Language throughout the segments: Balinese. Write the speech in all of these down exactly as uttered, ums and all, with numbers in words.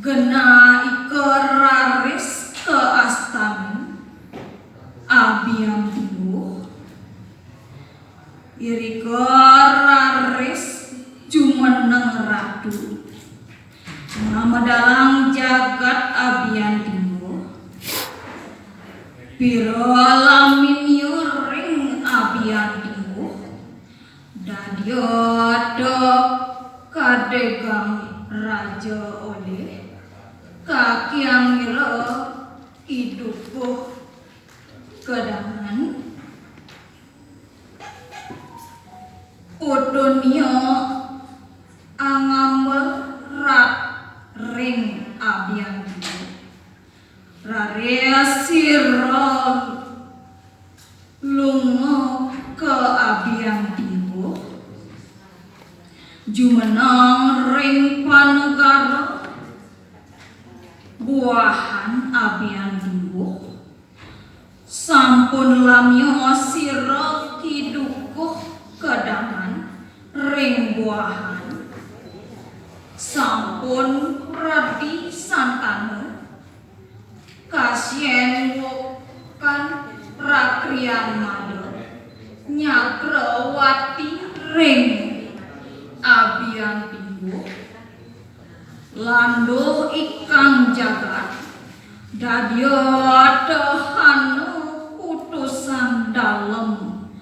Genah ika raris ka astana Abian Timbuh. Irika raris jumeneng ratu. Ngamedalang jagat Abian Timbuh. Pira lamin ring Abian Timbuh. Dadia da kadegang raja olih kakiang ira Ki Dukuh Kedangan. Putunia angambel rat ring Abian Timbuh. Raris sira lunga ka Abian Timbuh, jumeneng ring panegara buahan Abian Timbuh. Sampun lamia sira Ki Dukuh Kedangan ring buahan. Sampun pradi santana Kasyen wokan rakrian mada nyakrawati ring Abian Timbuh. Landuh ikang jagat, dadia da hana putusan dalem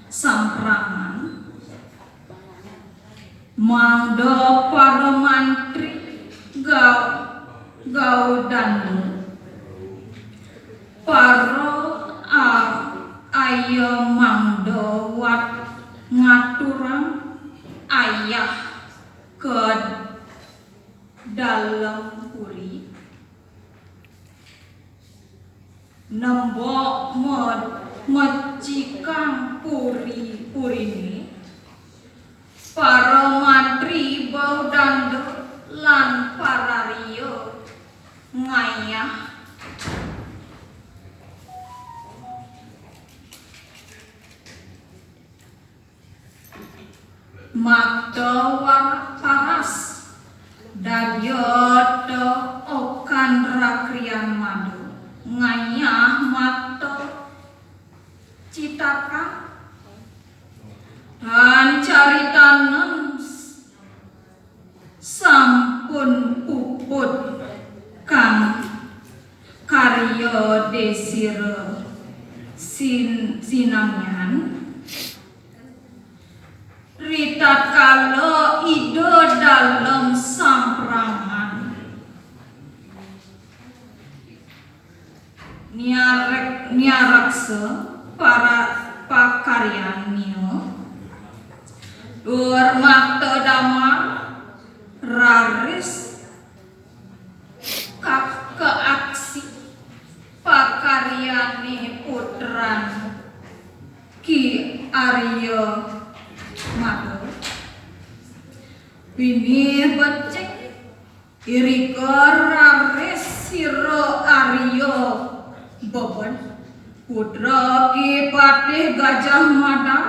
samprangan. Mangda para mantri ga-, gaudanda, para a-, aya mangda wat ngaturang ayah ka dalem puri. Nembok me-, mecikang puri-, purine, para mantri baudanda lan pararia ngayah. Makta war-, paras, dadia da okan rakrian mada ngayah makta citakan tan caritanan sampun puput kang karya desira sin-, sinamian. Ritatkala Ida dalem samprangan niarek-, niareksa para pakaryannya, tur makta damar raris ka-, kaaksi pakaryane putran Ki Arya Mada. Pinih becik, irika raris sira Arya Beben, putra Ki Patih Gajah Mada,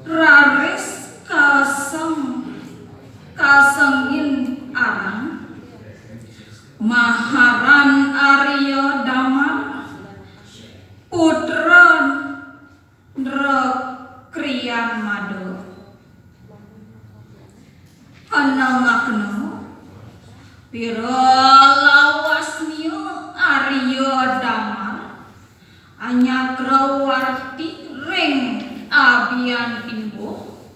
raris kaseng-, kasengin aran Maharan Arya Damar, putra Nra Krian Mada. Anangakna, pira lawasnya Arya Damar anyakrawarti ring Abian Timbuh,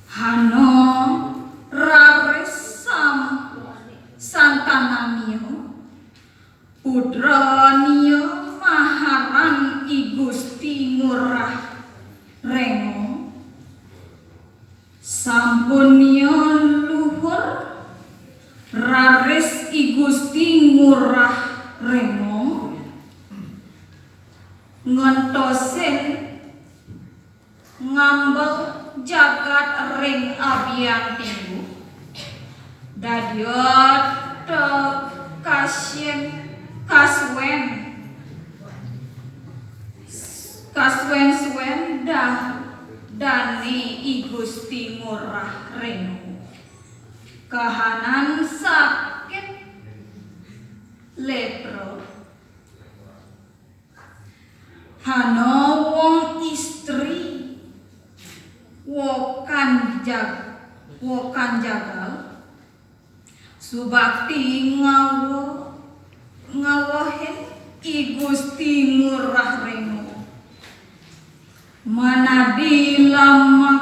hana raris sam-, santananya, putranya Maharan I Gusti Ngurah Rengong. Sampunnya luhur, raris I Gusti Ngurah Rengong ngentosin ngambel jagat ring Abian Timbuh. Dadia da kasyen-, kaswen-, kaswen-swen da-, dane I Gusti Ngurah Rengong. Kahanan sakit lepro. Hano wong istri wokan jag wokan jagal, subakti ngawo ngawohin I Gusti Ngurah Remo. Manadi lam